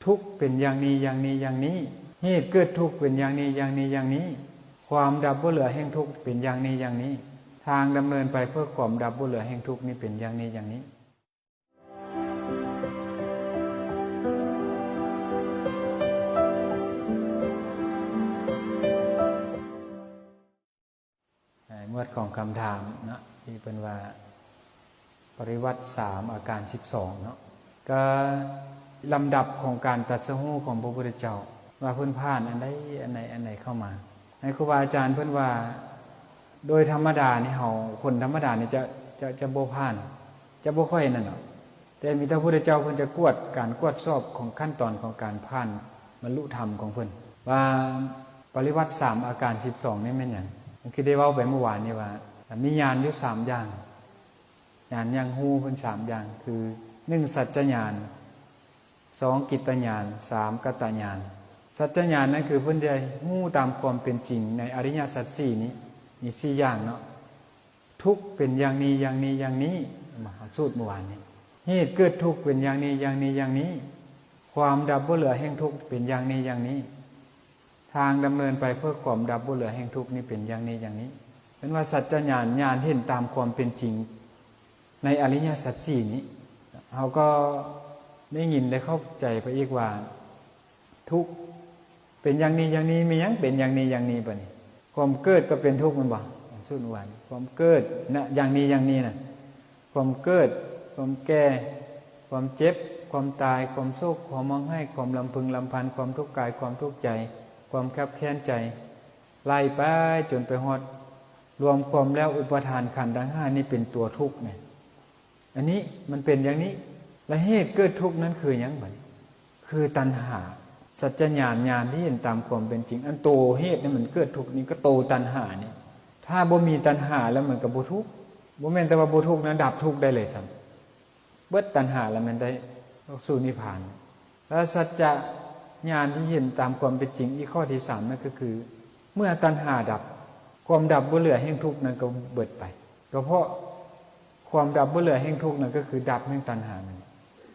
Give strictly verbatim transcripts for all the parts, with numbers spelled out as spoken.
ทุกข์เป็นอย่างนี้ อย่างนี้ อย่างนี้ เหตุเกิดทุกข์เป็นอย่างนี้ อย่างนี้ อย่างนี้ ความดับบ่เหลือแห่งทุกข์เป็นอย่างนี้ อย่างนี้ ทางดำเนินไปเพื่อความดับบ่เหลือแห่งทุกข์นี่เป็นอย่างนี้ อย่างนี้ อ่า หมวดของคำถามเนาะ ที่เพิ่นว่า ปริวัติสาม อาการสิบสองเนาะ ก็ลำดับของการตรัสรู้ของพระพุทธเจ้า ว่าเพิ่นผ่านอันใด อันใด อันใดเข้ามา ในครูบาอาจารย์เพิ่นว่า โดยธรรมดานี่เฮา คนธรรมดานี่จะ จะ จะบ่ผ่าน จะบ่ค่อยนั่นหรอก แต่มีแต่พระพุทธเจ้าเพิ่นจะกวด การกวดสอบของขั้นตอนของการผ่านบรรลุธรรมของเพิ่น ว่าปริวัติสาม อาการสิบสองนี่แม่นหยัง มันคือได้เว้าไปเมื่อวานนี้ว่า มีญาณอยู่สามอย่าง ญาณอย่างฮู้เพิ่นสามอย่าง คือ หนึ่ง สัจจญาณ สอง กิตตญาณ สาม กัตตญาณ สัจจญาณนั่นคือเพิ่นได้ฮู้ตามความเป็นจริงในอริยสัจสี่นี้ มีสี่อย่างเนาะ ทุกข์เป็นอย่างนี้ อย่างนี้ อย่างนี้ มาสูตรเมื่อวานนี้ เหตุเกิดทุกข์เป็นอย่างนี้ อย่างนี้ อย่างนี้ ความดับบ่เหลือแห่งทุกข์เป็นอย่างนี้ อย่างนี้ ทางดำเนินไปเพื่อความดับบ่เหลือแห่งทุกข์นี่เป็นอย่างนี้ อย่างนี้ เป็นว่าสัจจญาณ ญาณเห็นตามความเป็นจริง ในอริยสัจสี่นี้ เฮาก็ได้ยินได้เข้าใจไปอีกว่า ทุกข์เป็นอย่างนี้ อย่างนี้ มีหยังเป็นอย่างนี้ อย่างนี้ บัดนี้ ความเกิดก็เป็นทุกข์แม่นบ่ สูตรเมื่อวาน ความเกิดนะ อย่างนี้ อย่างนี้นะ ความเกิด ความแก่ ความเจ็บ ความตาย ความโศก ความร้องไห้ ความรำพึงรำพัน ความทุกข์กาย ความทุกข์ใจ ความคับแค้นใจ ไล่ไปจนไปฮอด รวมความแล้วอุปาทานขันธ์ทั้งห้านี่เป็นตัวทุกข์เนี่ย อันนี้มันเป็นอย่างนี้ และเหตุเกิดทุกข์นั้นคือหยังบัดนี้ คือตัณหา สัจจญาณ ญาณที่เห็นตามความเป็นจริง อันโตเหตุนี่มันเกิดทุกข์นี่ก็โตตัณหานี่ ถ้าบ่มีตัณหาแล้วมันก็บ่ทุกข์ บ่แม่นแต่ว่าบ่ทุกข์นะ ดับทุกข์ได้เลยซ้ำ เบิดตัณหาแล้วแม่นได้ออกสู่นิพพาน และสัจจะญาณที่เห็นตามความเป็นจริงอีกข้อที่สามนั่นก็คือ เมื่อตัณหาดับ ความดับบ่เหลือแห่งทุกข์นั้นก็เบิดไป ก็เพราะความดับบ่เหลือแห่งทุกข์นั้นก็คือดับแห่งตัณหานั่น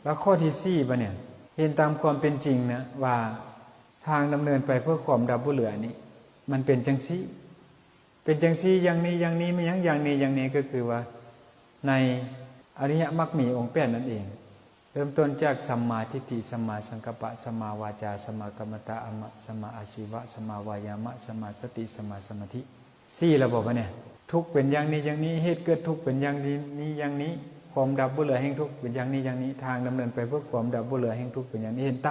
แล้วข้อที่สี่บัดเนี่ย เห็นตามความเป็นจริงนะว่าทางดำเนินไปเพื่อความดับบ่เหลือนี้ มันเป็นจังซี่ เป็นจังซี่ อย่างนี้ อย่างนี้ มีหยัง อย่างนี้ อย่างนี้ ก็คือว่า ในอริยมรรคมีองค์แปดนั่นเอง เริ่มต้นจากสัมมาทิฏฐิ สัมมาสังกัปปะ สัมมาวาจา สัมมากัมมันตะ สัมมาอาชีวะ สัมมาวายามะ สัมมาสติ สัมมาสมาธิ สี่แล้วบ่บัดเนี่ย ทุกข์เป็นอย่างนี้ อย่างนี้ เหตุเกิดทุกข์เป็นอย่างนี้ อย่างนี้ ความดับบ่เหลือแห่งทุกข์เป็นอย่างนี้ อย่างนี้ ทางดำเนินไปเพื่อความดับบ่เหลือแห่งทุกข์เป็นอย่างนี้ เห็นตาม